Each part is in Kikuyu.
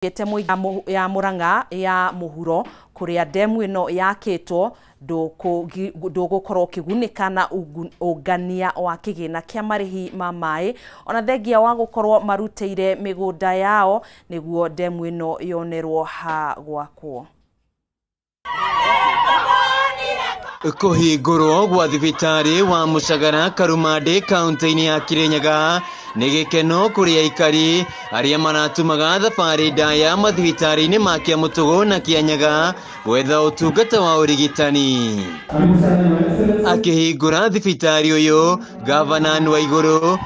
Gĩte ya Murang'a ya mũhuro kũrĩa ndemu ĩno yakĩtwo ndũgũkorwo ũkĩgunĩka na ũngania wa kĩgĩna kĩa marĩhi ma maĩ ona thengia wa gũkorwo marutĩire mĩgũnda yao nĩguo ndemu ĩno yonerwo ha gwakwo. Kũhingũrwo gwa thibitarĩ wa Mũcagara Karumandĩ kaunti-inĩ ya Kirinyaga nĩ gĩkeno kũrĩ aikari arĩa maratumaga thabarĩ ndaya mathibitarĩ-inĩ ma Kĩamũtũgũ na Kĩanyaga gwetha ũtungata wa ũrigitani. Akĩhingũra thibitarĩ ũyũ, Gavana Nwaigũrũ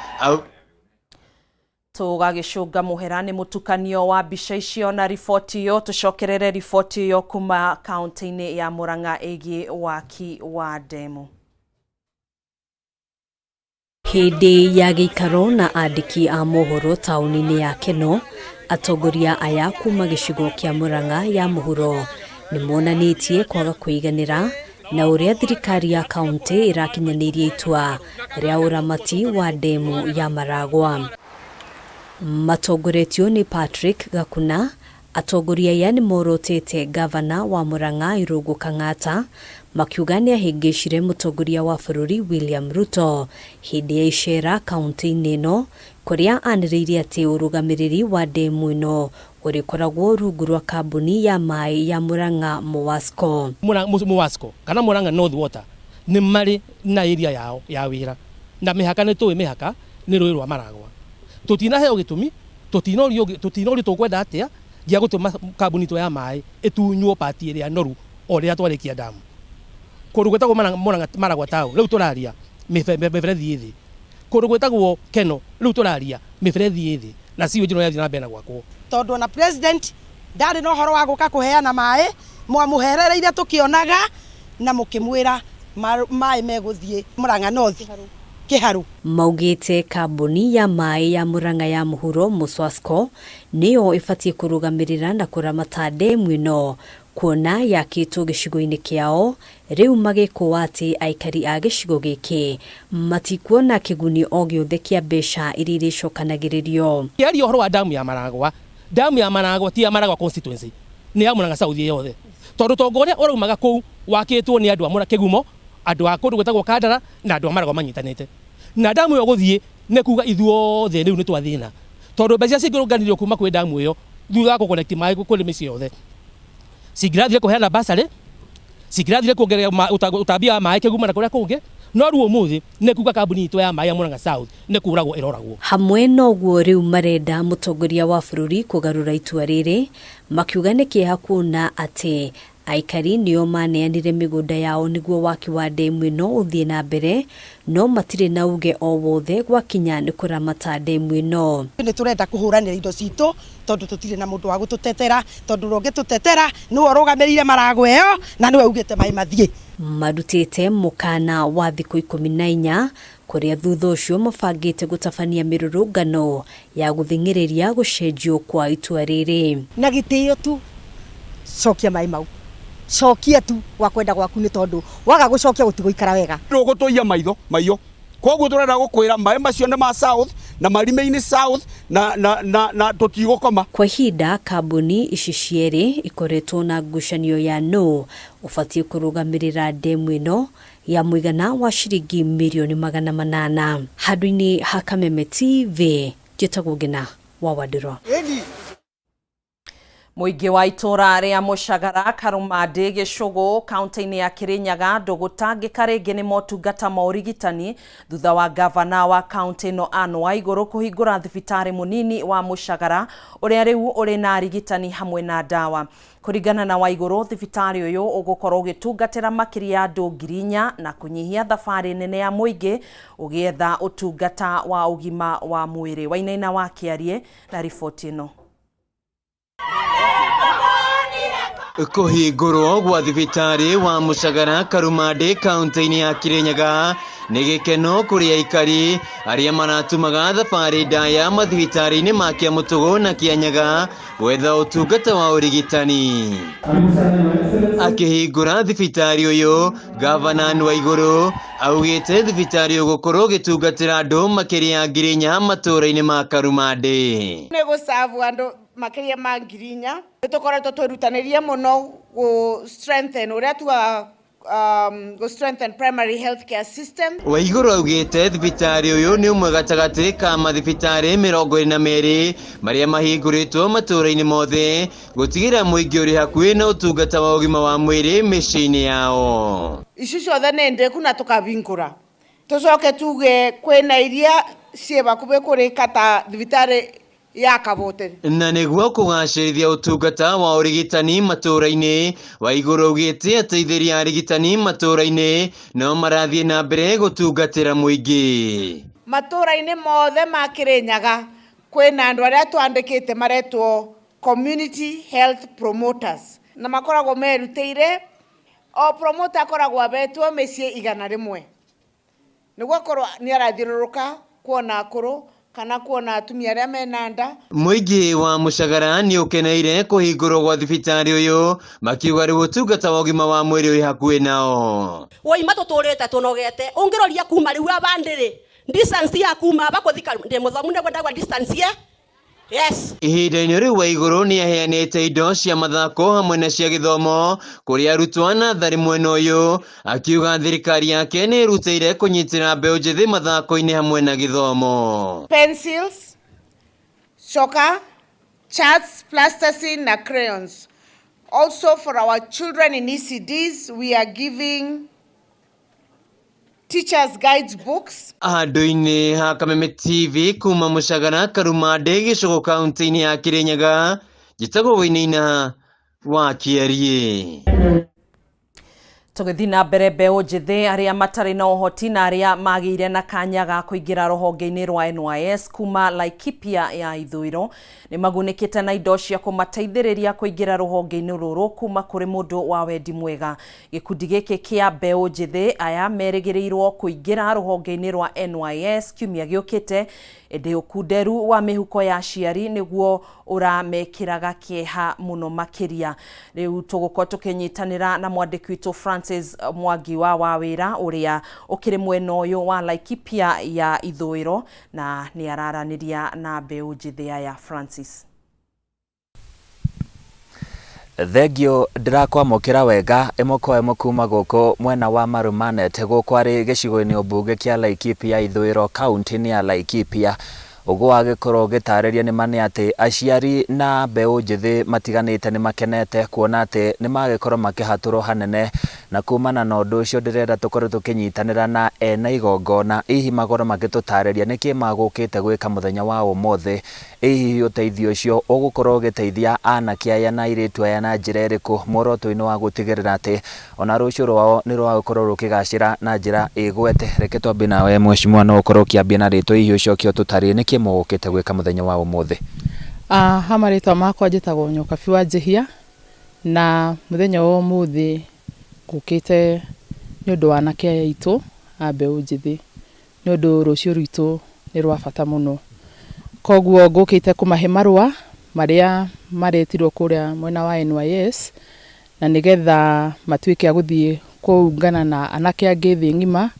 Tũgagĩcũnga mũhera nĩ mũtukanio wa mbica icio na riboti ĩyo. Tũcokerere riboti ĩyo kuma kaunti-inĩ ya Murang'a ĩgiĩ waki wa ndemu. Hĩndĩ ya gĩikaro na andĩki a mohoro taũni-inĩ ya Keno, atongoria aya kuma gĩcigo kĩa Murang'a ya mũhuro nĩ monanĩtie kwaga kũiganĩra na ũrĩa thirikari ya kaunti ĩrakinyanĩirie itua rĩa ũramati wa ndemu ya Maragwa. Matongoretio nĩ Patrick Gakuna, atongoria aya nĩ morotete gavana wa Murang'a Irũngũ Kang'ata makiuga nĩ ahĩngĩcire mũtongoria wa bũrũri William Ruto hĩndĩ ya icera kaunti-inĩ ĩno kũrĩa anĩrĩire atĩ ũrũgamĩrĩri wa ndemu ĩno ũrĩkoragwo rungu rwa kambuni ya maĩ ya Murang'a Muwasco. Muwasco kana Murang'a North Water nĩ marĩ na area yao ya wĩra na mĩhaka nĩ tũĩ mĩhaka nĩ rũĩ rwa Maragwa. Tũtinaheo gĩtũmi, tũtinorio tũkwenda atĩa gĩa gũtũma kambuni itũ ya maĩ ĩtunywo pati ĩrĩa noru o rĩrĩa twarĩkia damu. Kũndũ gwĩtagwo Murang'a Maragwa town rĩu tũraria mĩberethi ĩ thĩ. Kũndũ gwĩtagwo Keno rĩu tũraria mĩberethi ĩ thĩ na sewage no yathiĩ na mbere na gwakwo. Tondũ ona president ndarĩ na ũhoro wa gũka kũheana maĩ, mwamũherereire tũkĩonaga na mũkĩmwĩra maĩ megũthiĩ Murang'a North Kĩharũ. Maugĩte kambuni ya maĩ ya Murang'a ya mũhuro Muswasco nĩyo ĩbatiĩ kũrũgamĩrĩra na kũramata ndemu ĩno kuona yakĩtwo gĩcigo-inĩ kĩao. Rĩu magĩkũa atĩ aikari a gĩcigo gĩkĩ matikuona kĩguni o gĩothe kĩa mbeca iria irĩcokanagĩrĩrio. Kĩaria ũhoro wa damu ya Maragwa, damu ya Maragwa ti ya Maragwa constituency, nĩ ya Murang'a South yothe, tondũ tonga ũrĩa ũraumaga kũu wakĩtwo nĩ andũ a Kĩgumo, andũ a kũndũ gwĩtagwo Kandara na andũ a Maragwa manyitanĩte. Na damu ĩyo gũthiĩ nĩ kuga ithuothe rĩu nĩ twathĩna, tondũ mbeca cingĩrũnganirio kuma kwĩ damu ĩyo thutha wa kũ-connect maĩ kũrĩ mĩciĩ yothe cingĩrathire kũheana bursary, cingĩrathire kuongerera ũtambia wa maĩ Kĩgumo na kũrĩa kũngĩ. No rĩu ũmũthĩ nĩ kuga kambuni itũ ya maĩ ya Murang'a South nĩ kũragwo ĩroragwo. Hamwe na ũguo rĩu marenda mũtongoria wa bũrũri kũgarũra itua rĩrĩ, makiuga nĩ kĩeha kuona atĩ aikari nĩo maneanire mĩgũnda yao nĩguo waki wa ndemu ĩno ũthiĩ na mbere, no matirĩ na uge o wothe gwakinya nĩ kũramata ndemu ĩno. Nĩ tũrenda kũhũranĩra indo citũ tondũ tũtirĩ na mũndũ wa gũtũtetera, tondũ ũrĩa ũngĩtũtetera nĩwe ũrũgamĩrĩire Maragwa ĩyo na nĩwe ugĩte maĩ mathiĩ. Marutĩte mũkana wa thikũ 14 kũrĩa thutha ũcio mabangĩte gũtabania mĩrũrũngano ya gũthing'ĩrĩria gũcenjio kwa itua rĩrĩ. Na gĩtĩo tu cokia maĩ mau, cokia tu gwa kwenda gwaku, nĩ tondũ waga gũcokia gũtigũikara wega. Ndũgũtũiya maitho maiyo, koguo tũrenda gũkwĩra maĩ macio nĩ ma South na marime-inĩ South na tũtigũkoma. Kwa ihinda kambuni ici cierĩ ikoretwo na ngucanio ya nũ ũbatiĩ kũrũgamĩrĩra ndemu ĩno ya mũigana wa ciringi mirioni 800. Handũ-inĩ ha Kameme TV, njĩtagwo Ngina wa Wandirwa. Mũingĩ wa itũũra rĩa Mũcagara Karumandĩ Gĩcũgũ kaunti-inĩ ya Kirinyaga ndũgũtangĩka rĩngĩ nĩ motungata ma ũrigitani thutha wa gavana wa kaunti ĩno Anne Waigũrũ kũhingũra thibitarĩ mũnini wa Mũcagara ũrĩa rĩu ũrĩ na arigitani hamwe na ndawa. Kũringana na Waigũrũ, thibitarĩ ũyũ ũgũkorwo ũgĩtungatĩra makĩria ya andũ 4,000 na kũnyihia thabarĩ nene ya mũingĩ ũgĩetha ũtungata wa ũgima wa mwĩrĩ. Wainaina wa Kĩarie na riboti ĩno. Kũhingũrwo gwa thibitarĩ wa Mũcagara Karumandĩ kaunti-inĩ ya Kirinyaga nĩ gĩkeno kũrĩ aikari arĩa maratumaga thabarĩ ndaya mathibitarĩ-inĩ ma Kĩamũtũgũ na Kĩanyaga gwetha ũtungata wa ũrigitani. Akĩhingũra thibitarĩ ũyũ, Gavana Nwaigũrũ augĩte thibitarĩ ũgũkorwo ũgĩtungatĩra andũ makĩria ya 4,000 matũũra-inĩ ma Karumandĩ. Nĩ gũcabu andũ Makiria ma 4,000. Nĩ tũkoretwo twĩrutanĩrie mũno gũ strengthen ũrĩa tugaga gũ strengthen primary health care system. Waiguru augĩte thibitarĩ ũyũ nĩ ũmwe gatagatĩ ka mathibitarĩ 22 marĩa mahingũrĩtwo matũũra-inĩ mothe gũtigĩrĩra mũingĩ ũrĩ hakuhĩ na ũtungata wa ũgima wa mwĩrĩ mĩciĩ-inĩ yao. Ici ciothe nĩ ndĩku na tũkahingũra. Tũcoke tuge kwĩna iria ciĩ bakubĩ kũrĩka ta thibitarĩ ya Kabote. Na nĩguo kũgacĩrithia ũtungata wa ũrigitani matũũra-inĩ, Waiguru augĩte ateithĩrĩria arigitani matũũra-inĩ no marathiĩ na mbere gũtungatĩra mũingĩ. Matũũra-inĩ mothe ma Kirinyaga kwĩna andũ arĩa twandĩkĩte maretwo community health promoters na makoragwo merutĩire. O promoter akoragwo abetwo mĩciĩ 100 nĩguo akorwo nĩ arathiũrũrũka kuona akũrũ kana kuona atumia arĩa mena nda. Mũingĩ wa Mũcagara nĩ ũkeneire kũhingũrwo gwa thibitarĩ ũyũ makiuga rĩu ũtungata wa ũgima wa mwĩrĩ ũrĩ hakuhĩ nao. Woima tũtũrĩte tũnogete ũngĩroria kuma rĩu abandĩrĩ distance ya kuma bakuthika ndi muthomu nĩguo ndagwa distance ya yes. Ihinda-inĩ rĩu Waiguru nĩ aheanĩte indo cia mathako hamwe na cia gĩthomo kũrĩ arutwo a natharĩ mwena ũyũ, akiuga thirikari yake nĩ ĩrutĩire kũnyitĩra mbeũ njĩthĩ mathako-inĩ hamwe na gĩthomo. Pencils, choka, charts, plasticine na crayons. Also for our children in ECDs, we are giving teachers guides books. Handũ-inĩ ha Kameme TV kuma Mũcagara Karumandĩ gĩcũgũ kaunti-inĩ ya Kirinyaga, njĩtagwo Wainaina wa Kĩeriĩ. Tũgĩthiĩ na mbere, mbeũ njĩthĩ arĩa matarĩ na ũhoti na arĩa magĩire na kanya ga kũingĩra rũhonge-inĩ rwa NYS kuma Laikipia ya ithũĩro nĩ magunĩkĩte na indo cia kũmateithĩrĩria kũingĩra rũhonge-inĩ rũrũ kuma kũrĩ mũndũ wa wendi mwega. Gĩkundi gĩkĩ kĩa mbeũ njĩthĩ aya merĩgĩrĩirwo kũingĩra rũhonge-inĩ rwa NYS kiumia gĩũkĩte, ĩndĩ ũkunderu wa mĩhuko ya aciari nĩguo ũramekĩraga kĩeha mũno makĩria. Rĩu tũgũkorwo tũkĩnyitanĩra na mwandĩki witũ Francis Mwangi wa Wawĩra ũrĩa ũkĩrĩ mwena ũyũ wa Laikipia ya ithũĩro na nĩ araranĩria na mbeũ njĩthĩ aya. Francis. Thengio, ndĩrakwamũkĩra wega ĩmwe kwa ĩmwe kuma gũkũ mwena wa Marumanet gũkũ arĩ gĩcigo-inĩ mbunge kĩa Laikipia ithũĩro kaunti-inĩ ya Laikipia. Ũguo wagĩkorwo ũgĩtarĩria nĩ ma nĩ atĩ aciari na mbeũ njĩthĩ matiganĩte nĩ makenete kuona atĩ nĩ magĩkorwo makĩhatũrwo hanene, na kumana na ũndũ ũcio ndĩrenda tũkorwo tũkĩnyitanĩra na ena igongona hihi makorwo magĩtũtarĩria nĩkĩ magũkĩte gwĩka mũthenya wa ũmũthĩ, hihi ũteithio ũcio ũgũkorwo ũgĩteithia anake aya na airĩtu aya na njĩra ĩrĩkũ muoroto-inĩ wa gũtigĩrĩra atĩ ona rũciũ rwao nĩ rwagũkorwo rũkĩgacĩra na njĩra ĩgwete. Reke twambie nawe mheshimiwa, no ũkorwo ũkĩambia na rĩtwa hihi ũcoke ũtũtarĩrie nĩkĩ mũgũkĩte gwĩka mũthenya wa ũmũthĩ. Ha marĩtwa makwa njĩtagwo Nyokabi wa Njĩhia, na mũthenya wa ũmũthĩ ngũkĩte nĩ ũndũ wa anake aya aitũ a mbeũ njĩthĩ, nĩ ũndũ rũciũ rwitũ nĩ rwa bata mũno. Koguo ngũkĩte kũmahe marũa marĩa maretirwo kũrĩa mwena wa NYS, na nĩgetha matuĩke a gũthiĩ kũungana na anake angĩ thĩ ng'ima,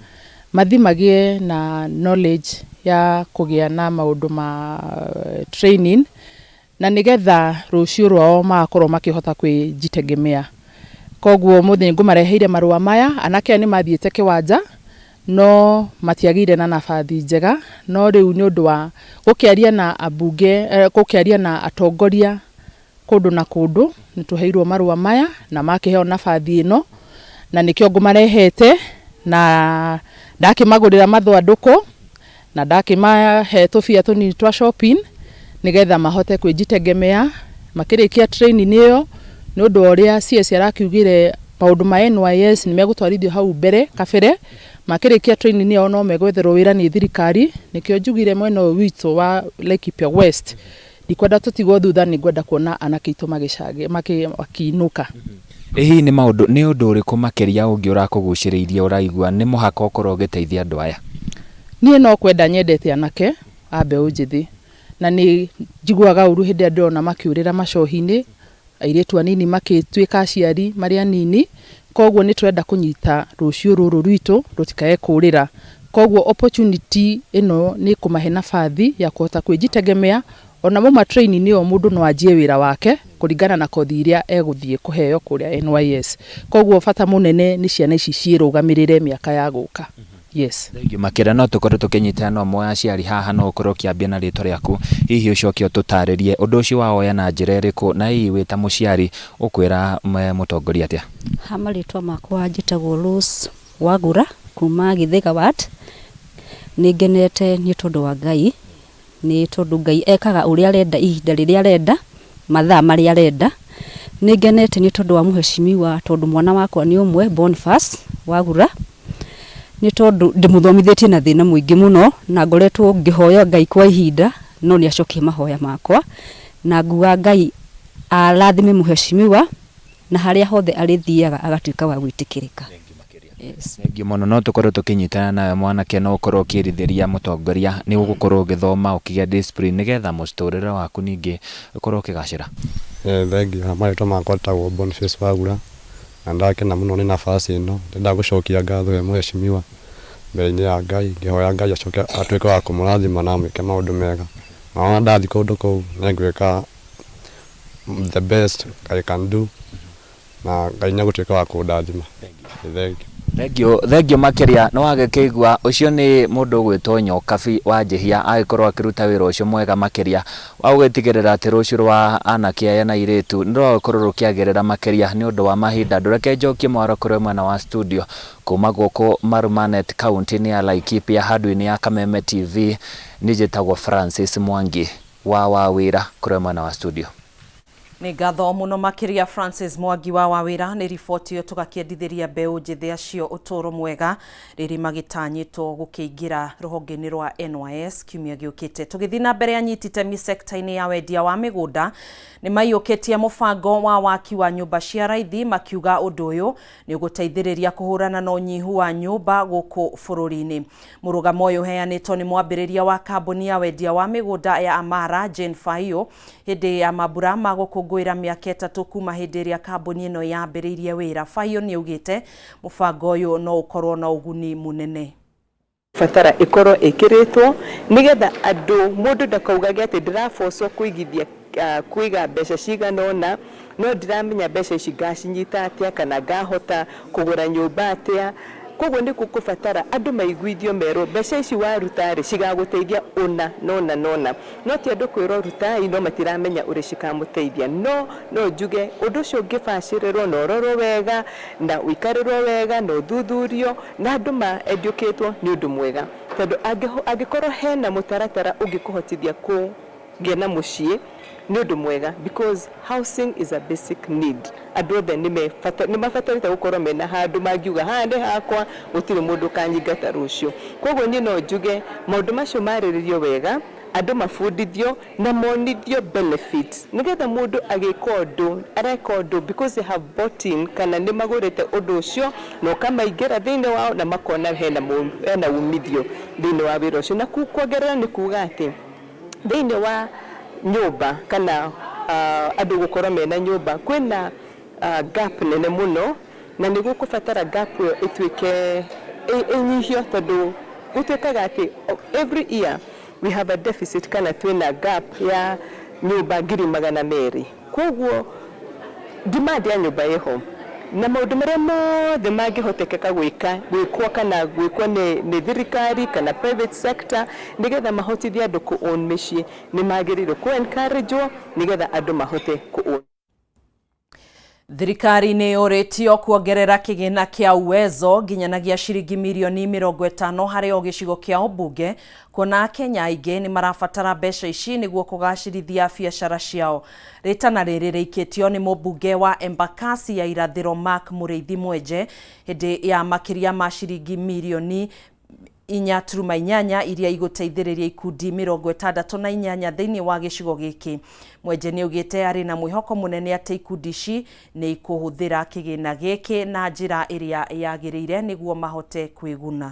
mathiĩ magĩe na knowledge ya kũgĩa na maũndũ ma training, na nĩgetha rũciũ rwao magakorwo makĩhota kwĩjitegemea. Koguo ũmũthĩ ngũmareheire marũa maya. Anake aya nĩ mathiĩte kĩwanja no matiagĩire na nabathi njega, no rĩu nĩ ũndũ wa gũkĩaria na ambunge, gũkĩaria na atongoria kũndũ na kũndũ, nĩ tũheirwo marũa maya na makĩheo nabathi ĩno, na nĩkĩo ngũmarehete, na ndakĩmagũrĩra mathandũkũ na ndakĩmahe tũbia tũnini twa shopping nĩgetha mahote kwĩjitegemea makĩrĩkia training ĩyo. Nĩ ũndũ wa ũrĩa CS arakiugire maũndũ ma NYS nĩ megũtwarithio hau mbere kabere, makĩrĩkia training ĩyo no megwetherwo wĩra nĩ thirikari. Nĩkĩo njugire mwena ũyũ witũ wa Laikipia West ndikwenda tũtigwo thutha, nĩ ngwenda kuona anake aitũ makĩinũka. Hihi nĩ maũndũ nĩ ũndũ ũrĩkũ makĩria ũngĩ ũrakũgucĩrĩirie ũraigua nĩ mũhaka ũkorwo ũgĩteithia andũ aya? Niĩ no kwenda nyendete anake a mbeũ njĩthĩ, na nĩ njiguaga ũru hĩndĩ ĩrĩa ndĩrona makĩũrĩra macohi-inĩ, airĩtu anini makĩtuĩka aciari marĩ anini. Koguo nĩ tũrenda kũnyita rũciũ rũrũ rwitũ rũtikae kũrĩra. Koguo opportunity ĩno nĩ kũmahe nabathi ya kũhota kwĩjitegemea Ona mauma training ĩyo, mũndũ no anjie wĩra wake kũringana na kothi iria egũthiĩ kũheo kũrĩa NYS. Koguo bata mũnene nĩ ciana ici ciĩrũgamĩrĩre mĩaka ya gũka, yes. Thengiũ makĩria. No tũkorwo tũkĩnyitana na ũmwe wa aciari haha. No ũkorwo ũkĩambia na rĩtwa rĩaku, hihi ũcoke ũtũtarĩrie ũndũ ũcio waoya na njĩra ĩrĩkũ, na hihi wĩ ta mũciari ũkwĩra mũtongoria atĩa? Ha marĩtwa makwa njĩtagwo Rose Wagura kuma Gĩthĩga ward. Nĩ ngenete nĩ tondũ wa Ngai, nĩ tondũ Ngai ekaga ũrĩa arenda, ihinda rĩrĩa arenda, mathaa marĩa arenda. Nĩ ngenete nĩ tondũ wa mũheshimiwa, tondũ mwana wakwa nĩ ũmwe, Boniface Wagura, nĩ tondũ ndĩmũthomithĩtie na thĩna mũingĩ mũno, na ngoretwo ngĩhoya Ngai kwa ihinda, no nĩ acokie mahoya makwa, na nguga Ngai arathime mũheshimiwa na harĩa hothe arĩthiaga agatuĩka wa gwĩtĩkĩrĩka. Yes. Thengiũ mũno. No tũkorwo tũkĩnyitana nawe, mwanake, no ũkorwo ũkĩrithĩria mũtongoria nĩ ũgũkorwo ũgĩthoma ũkĩgĩa discipline nĩgetha mũtũrĩre waku ningĩ ũkorwo ũkĩgacĩra. Thengiũ. Marĩtwa makwa njĩtagwo Boniface Wagura, na ndakena mũno nĩ nafasi ĩno. Ndĩrenda gũcokia ngatho he mũheshimiwa mbere-inĩ ya Ngai, ngĩhoya Ngai acoke atuĩke wa kũmũrathima na amwĩke maũndũ mega. Na ona ndathiĩ kũndũ kũu nĩngwĩka the best I can do, na Ngai nĩegũtuĩka wa kũndathima. Thengiũ. Thengiũ, thengiũ makĩria. Nĩ wagĩkĩigua, ũcio nĩ mũndũ ũgwĩtwo Nyokabi wa Njĩhia, agĩkorwo akĩruta wĩra ũcio mwega makĩria wa gũgĩtigĩrĩra atĩ rũciũ rwa anake aya na airĩtu nĩ rwagĩkorwo rũkĩagĩrĩra makĩria. Nĩ ũndũ wa mahinda, ndũreke njokie mwaro kũrĩ mwena wa studio. Kuma gũkũ Marumanet, kaunti-inĩ ya Laikipia, handũ-inĩ ya Kameme TV, niĩ njĩtagwo Francis Mwangi wa Wawĩra, kũrĩ mwena wa studio. Nĩ ngatho mũno makĩria, Francis Mwangi wa Wawĩra, nĩ riboti ĩyo. Tũgakĩendithĩria mbeũ njĩthĩ acio ũtũũro mwega rĩrĩ magĩtanyĩtwo gũkĩingĩra rũhonge-inĩ rwa NYS kiumia gĩũkĩte. Tũgĩthiĩ na mbere, anyiti itemi sekta-inĩ ya wendia wa mĩgũnda nĩ maiyũkĩtie mũbango wa waki wa nyũmba cia raithi, makiuga ũndũ ũyũ nĩ ũgũteithĩrĩria kũhũrana na ũnyihu wa nyũmba gũkũ bũrũri-inĩ. Mũrũgamo ũyũ ũheanĩtwo nĩ mwambĩrĩria wa kambuni ya wendia wa mĩgũnda ya Amara, Jane Faio, hĩndĩ ya mambura ma gũkũngũĩra mĩaka 3 kuma hĩndĩ ĩrĩa kambuni ĩno yambĩrĩirie wĩra. Faio nĩ augĩte mũbango ũyũ no ũkorwo na ũguni mũnene. Batara ĩkorwo ĩkĩrĩtwo nĩgetha andũ, mũndũ ndakaugage atĩ ndĩrabocwo kũigithia, kũiga mbeca cigana ũna, no ndiramenya mbeca ici ngacinyita atĩa kana ngahota kũgũra nyũmba atĩa. Koguo nĩ gũkũbatara andũ maiguithio, merwo mbeca ici waruta rĩ, cigagũteithia ũna na ũna na ũna, no ti andũ kwĩrwo rutai no matiramenya ũrĩa cikamũteithia. No njuge ũndũ ũcio ũngĩbacĩrĩrwo na ũrorwo wega na ũikarĩrwo wega na ũthuthurio na andũ ma educatwo, nĩ ũndũ mwega, tondũ angĩkorwo hena mũtaratara ũngĩkũhotithia kũgĩa na mũciĩ, nĩ ũndũ mwega, because housing is a basic need. Andũ othe nĩ mabatarĩte gũkorwo mena handũ mangiuga, "Haha nĩ hakwa, gũtirĩ mũndũ ũkanyingata rũciũ." Koguo niĩ no njuge maũndũ macio marĩrĩrio wega, andũ mabundithio na monithio benefit, nĩgetha mũndũ agĩka ũndũ areka ũndũ because they have bought in, kana nĩ magũrĩte ũndũ ũcio na ũkamaingĩra thĩinĩ wao na makona hena umithio thĩinĩ wa wĩra ũcio. Na kuongerera nĩ kuga atĩ thĩinĩ wa nyũmba kana andũ gũkorwo mena nyũmba, kwĩna gap nene mũno, na nĩ gũkũbatara gap ĩyo ĩtuĩke ĩnyihio, tondũ gũtuĩkaga atĩ every year we have a deficit kana twĩna gap ya nyũmba 200,000. Koguo demand ya nyũmba ĩho, na maũndũ marĩa mothe mangĩhotekeka gwĩka, gwĩkwo kana gwĩkwo nĩ thirikari kana private sector nĩgetha mahotithie andũ kũ own mĩciĩ, nĩ magĩrĩirwo kũ encourage nĩgetha andũ mahote kũ own. Thirikari nĩ yũrĩtio kuongerera kĩgĩna kĩa Uwezo nginyanagia ciringi mirioni 50 harĩ o gĩcigo kĩa ũmbunge, kuona Akenya aingĩ nĩ marabatara mbeca ici nĩguo kũgacĩrithia biacara ciao. Rĩtana rĩrĩ rĩikĩtio nĩ mũmbunge wa Embakasi ya Irathĩro, Mark Mũrĩithi Mwenje, hĩndĩ ya makĩria ma ciringi mirioni 4.8 iria igũteithĩrĩria ikundi 68 thĩinĩ wa gĩcigo gĩkĩ. Mwenje nĩ augĩte arĩ na mwĩhoko mũnene atĩ ikundi ici nĩ ikũhũthĩra kĩgĩna gĩkĩ na njĩra ĩrĩa yagĩrĩire nĩguo mahote kwĩguna.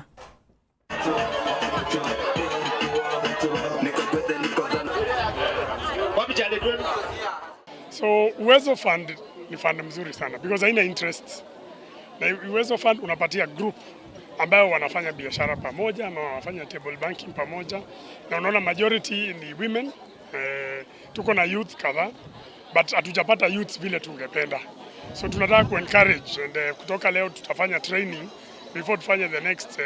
So Uwezo Fund ni fund mzuri sana because haina interest. Na Uwezo Fund unapatia group ambayo wanafanya biashara pamoja ama wanafanya table banking pamoja, na unaona majority ni women. Tuko na youth kadhaa but hatujapata youth vile tungependa, so tunataka ku encourage and kutoka leo tutafanya training before tufanye the next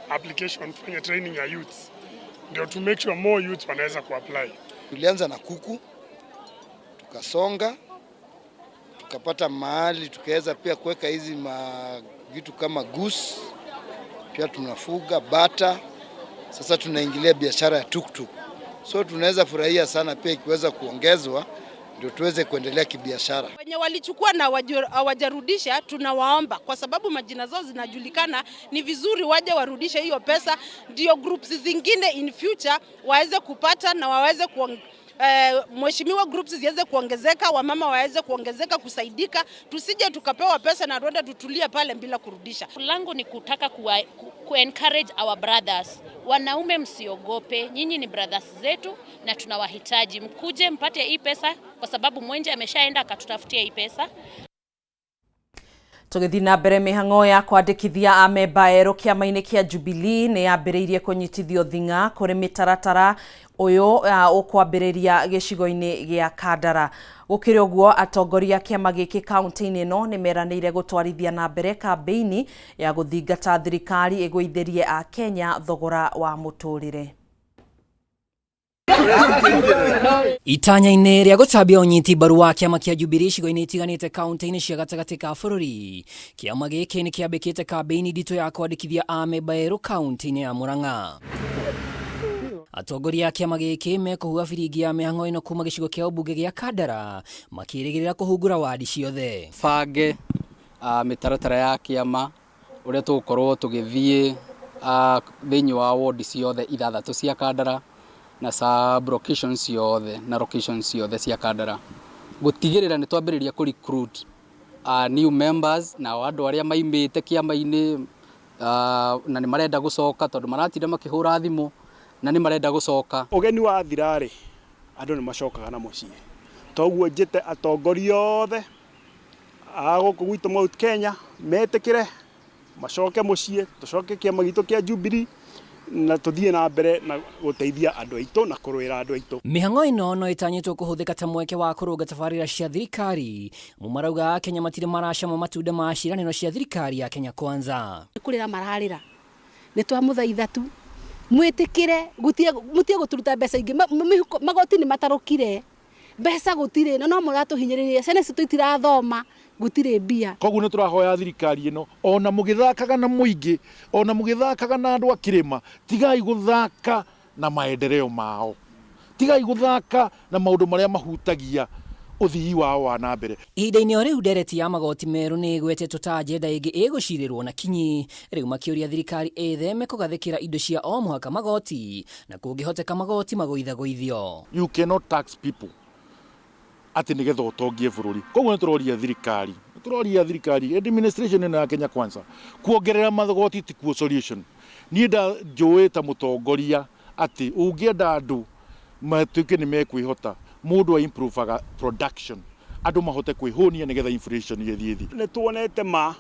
application, tufanye training ya youth ndio to make sure more youth wanaweza kuapply. Tulianza na kuku, tukasonga, tukapata mahali tukaweza pia kuweka hizi vitu kama goose, pia tunafuga bata. Sasa tunaingilia biashara ya tuktuk, so tunaweza furahia sana pia ikiweza kuongezwa ndio tuweze kuendelea kibiashara. Wenye walichukua na hawajarudisha, tunawaomba kwa sababu majina zao zinajulikana, ni vizuri waje warudishe hiyo pesa, ndio groups zingine in future waweze kupata na waweze mheshimiwa, groups ziweze kuongezeka, wamama waweze kuongezeka, kusaidika, tusije tukapewa pesa na tuende tutulie pale bila kurudisha. Langu ni kutaka ku encourage our brothers. Wanaume msiogope, nyinyi ni brothers zetu na tunawahitaji. Mkuje mpate hii pesa kwa sababu mwenje ameshaenda akatutafutia hii pesa. Tũgĩthiĩ na mbere, mĩhang'o ya kwandĩkithia amemba erũ kĩama-inĩ kĩa Jubilee nĩ yambĩrĩirie kũnyitithio thing'a kũrĩ mĩtaratara ũyũ ũkwambĩrĩria gĩcigo-inĩ gĩa Kandara. Gũkĩrĩ ũguo, atongoria a kĩama gĩkĩ kaunti-inĩ ĩno nĩ meranĩire gũtwarithia na mbere kambĩini ya gũthingata thirikari ĩgũithĩrie Akenya thogora wa mũtũrĩre. Itanya-inĩ rĩa gũtambia ũnyiti mbaru wa kĩama kĩa Jubilee icigo-inĩ itiganĩte kaunti-inĩ cia gatagatĩ ka bũrũri, kĩama gĩkĩ nĩ kĩambĩkĩte kambĩini nditũ ya kwandĩkithia amemba erũ kaunti-inĩ ya Murang'a. Atongoria a kĩama gĩkĩ mekũhuha biringi ya mĩhang'o ĩno kuma gĩcigo kĩa ũmbunge gĩa Kandara, makĩrĩgĩrĩra kũhungura wadi ciothe. Bange mĩtaratara ya kĩama ũrĩa tũgũkorwo tũgĩthiĩ thĩinĩ wa wodi ciothe ithathatũ cia Kandara na sub location ciothe na location ciothe cia Kandara, gũtigĩrĩra nĩ twambĩrĩria kũ recruit new members na andũ arĩa maimĩte kĩama-inĩ na nĩ marenda gũcoka, tondũ maratinda makĩhũra thimũ na nĩ marenda gũcoka. Ũgeni wathira rĩ, andũ nĩ macokaga na mũciĩ. Toguo njĩte atongoria othe a gũkũ gwitũ Mount Kenya metĩkĩre macoke mũciĩ, tũcoke kĩama gitũ kĩa Jubilee na tũthiĩ na mbere na gũteithia andũ aitũ na kũrũĩra andũ aitũ. Mĩhang'o ĩno no ĩtanyĩtwo kũhũthĩka ta mweke wa kũrũnga tabarĩra cia thirikari. Mu marauga Akenya matirĩ maracama matunda ma ciĩranĩro cia thirikari ya Kenya Kwanza. Kũrĩra mararĩra, nĩ twamũthaitha tu mwĩtĩkĩre mũtige gũtũruta mbeca ingĩ. Magoti nĩ matarũkire, mbeca gũtirĩ, na no mũratũhinyĩrĩria. Ciana citũ itirathoma, gũtirĩ mbia. Koguo nĩ tũrahoya thirikari ĩno, ona mũgĩthakaga na mũingĩ, ona mũgĩthakaga na andũ a kĩrĩma, tigai gũthaka na maendeleo mao, tigai gũthaka na maũndũ marĩa mahutagia ũthii wao wa na mbere. Ihinda-inĩ o rĩu, ndereti ya magoti merũ nĩ ĩgwetetwo ta agenda ĩngĩ ĩgũcirĩrwo na kinyi, rĩu makĩũria thirikari ĩtheme kũgathĩkĩra indo cia o mũhaka magoti, na kũngĩhoteka magoti magũithagũithio. You cannot tax people atĩ nĩgetha ũtongie bũrũri. Koguo nĩ tũroria thirikari, nĩ tũroria thirikari administration ĩno ya Kenya Kwanza, kuongerera magoti tikuo solution. Niĩ njũĩ ta mũtongoria atĩ ũngĩenda andũ matuĩke nĩ mekwĩhota, mũndũ a improvaga production, andũ mahote kwĩhũnia nĩgetha inflation ĩthiĩ thĩ. Nĩ tuonete ma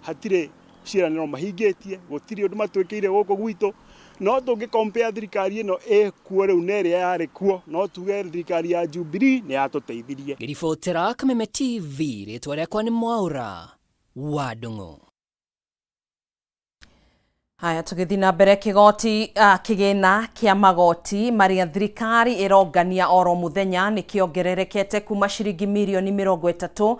hatirĩ ciĩranĩro mahingĩtie, gũtirĩ ũndũ matwĩkĩire gũkũ gwitũ. No tũngĩ compare thirikari ĩno ĩkuo rĩu na ĩrĩa yarĩ kuo, no tuge thirikari ya Jubilee nĩ yatũteithirie. Ngĩribotera Kameme TV, rĩtwa rĩakwa nĩ Mwaũra wa Ndung'u. Haya, tũgĩthiĩ na mbere, kĩgoti kĩgĩna kĩa magoti marĩa thirikari ĩrongania oro mũthenya nĩ kĩongererekete kuma ciringi mirioni 30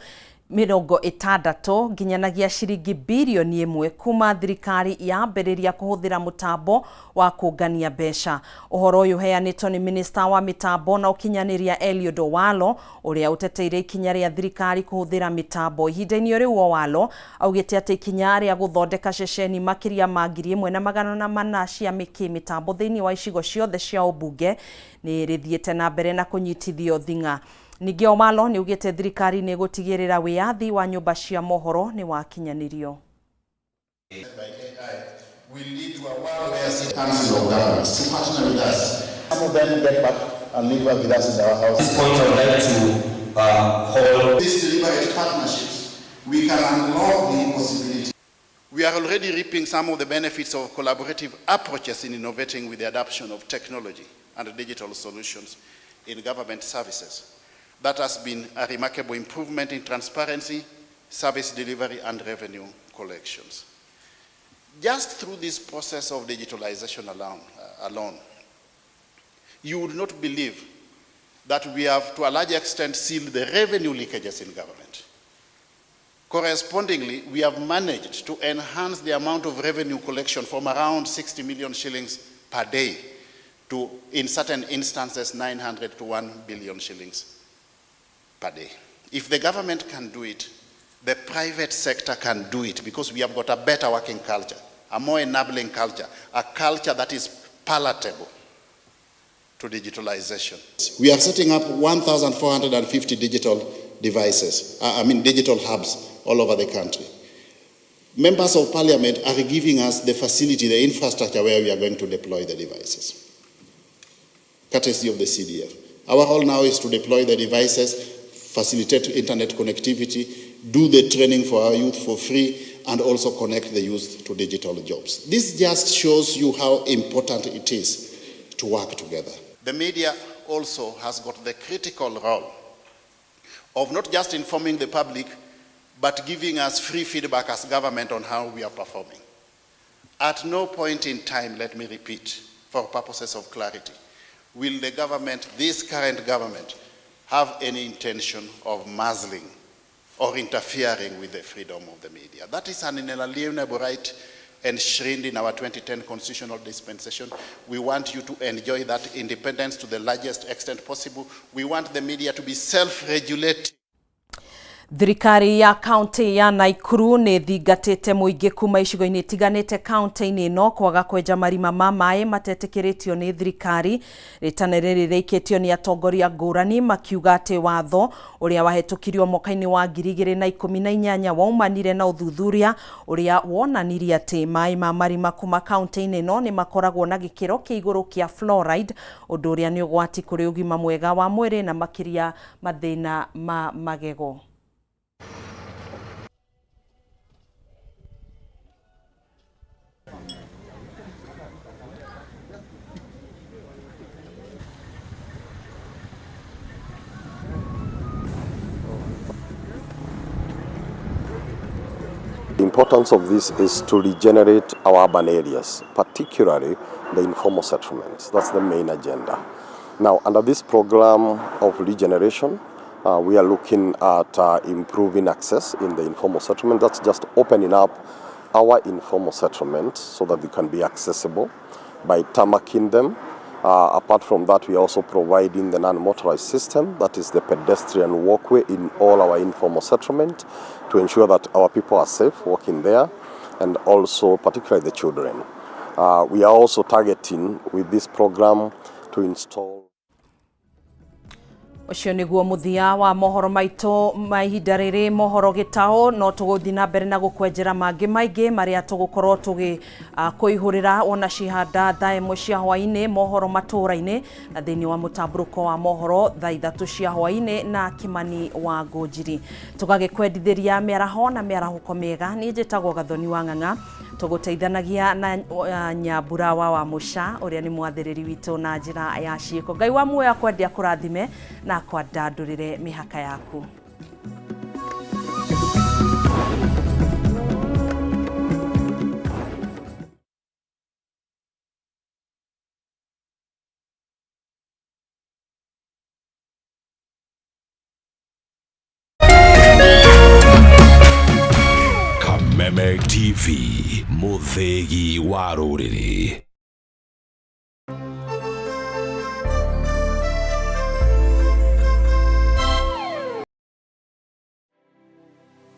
60 nginyanagia ciringi birioni 1 kuma thirikari yambĩrĩria kũhũthĩra mũtambo wa kũngania mbeca. Ũhoro ũyũ ũheanĩtwo nĩ minista wa mĩtambo na ũkinyanĩria Eliud Owalo, ũrĩa ũteteire ikinya rĩa thirikari kũhũthĩra mĩtambo. Ihinda-inĩ o rĩu, Owalo augĩte atĩ ikinya rĩa gũthondeka ceceni makĩria ma 1400 cia mĩtambo thĩinĩ wa icigo ciothe cia ũmbunge nĩ rĩthiĩte na mbere na kũnyitithio thing'a. Ningĩ Omalo nĩ augĩte thirikari nĩ ĩgũtigĩrĩra wĩyathi wa nyũmba cia mohoro nĩ wakinyanĩrio. Will lead to a world where city councils of governments to partner with us. Some of them get back and live back with us in our house. At this point, I would like to hold These deliberate partnerships, we can unlock the possibility. We are already reaping some of the benefits of collaborative approaches in innovating with the adoption of technology. and digital solutions in government services. That has been a remarkable improvement in transparency, service delivery, and revenue collections. Just through this process of digitalization alone, you would not believe that we have, to a large extent, sealed the revenue leakages in government. Correspondingly, we have managed to enhance the amount of revenue collection from around 60 million shillings per day to, in certain instances, 900 to 1 billion shillings per day. If the government can do it, the private sector can do it, because we have got a better working culture, a more enabling culture, a culture that is palatable to digitalization. We are setting up 1,450 digital devices, digital hubs all over the country. Members of Parliament are giving us the facility, the infrastructure where we are going to deploy the devices, courtesy of the CDF. Our role now is to deploy the devices, facilitate internet connectivity, do the training for our youth for free, and also connect the youth to digital jobs. This just shows you how important it is to work together. The media also has got the critical role of not just informing the public, but giving us free feedback as government on how we are performing. At no point in time, let me repeat, for purposes of clarity, will the government, this current government, have any intention of muzzling or interfering with the freedom of the media. That is an inalienable right enshrined in our 2010 constitutional dispensation. We want you to enjoy that independence to the largest extent possible. We want the media to be self-regulating. Thirikari ya kaunti ya Nakuru nĩ thingatĩte mũingĩ kuma icigo-inĩ itiganĩte kaunti-inĩ ĩno kwaga kwenja marima ma maĩ matetĩkĩrĩtio nĩ thirikari. Rĩtana rĩrĩ rĩikĩtio nĩ atongoria ngũrani makiuga atĩ watho ũrĩa wahĩtũkirio mwaka-inĩ wa 2018 waumanire na ũthuthuria ũrĩa wonanirie atĩ maĩ ma marima kuma kaunti-inĩ ĩno nĩ makoragwo na gĩkĩro kĩa igũrũ kĩa fluoride, ũndũ ũrĩa nĩ ũgwati kũrĩ ũgima mwega wa mwĩrĩ na makĩria mathĩna ma magego. The importance of this is to regenerate our urban areas, particularly the informal settlements. That's the main agenda. Now, under this program of regeneration, we are looking at improving access in the informal settlement. That's just opening up our informal settlements so that they can be accessible by tarmacking them. Apart from that, we are also providing the non-motorized system, that is the pedestrian walkway in all our informal settlement, to ensure that our people are safe walking there, and also particularly the children. We are also targeting with this program to install Ũcio nĩguo mũthia wa mohoro maitũ ma ihinda rĩrĩ, mohoro gĩtaũ. No tũgũthiĩ na mbere na gũkwenjera mangĩ maingĩ marĩa tũgũkorwo tũgĩkũihũrĩra wona cihanda thaa 1 cia hwaĩ-inĩ mohoro matũũra-inĩ, na thĩinĩ wa mũtambũrũko wa mohoro thaa 3 cia hwaĩ-inĩ na Kĩmani wa Ngũnjiri. Tũgagĩkwendithĩria mĩaraho na mĩarahũko mĩega. Niĩ njĩtagwo Gathoni wa Ng'ang'a, tũgũteithanagia na Nyambura wa Mũca ũrĩa nĩ mwathĩrĩri witũ na njĩra ya ciĩko. Ngai wa muoyo akwendia kũrathime na akwandandũrĩre mĩhaka yaku. Kameme TV, mũthĩgi wa rũrĩrĩ.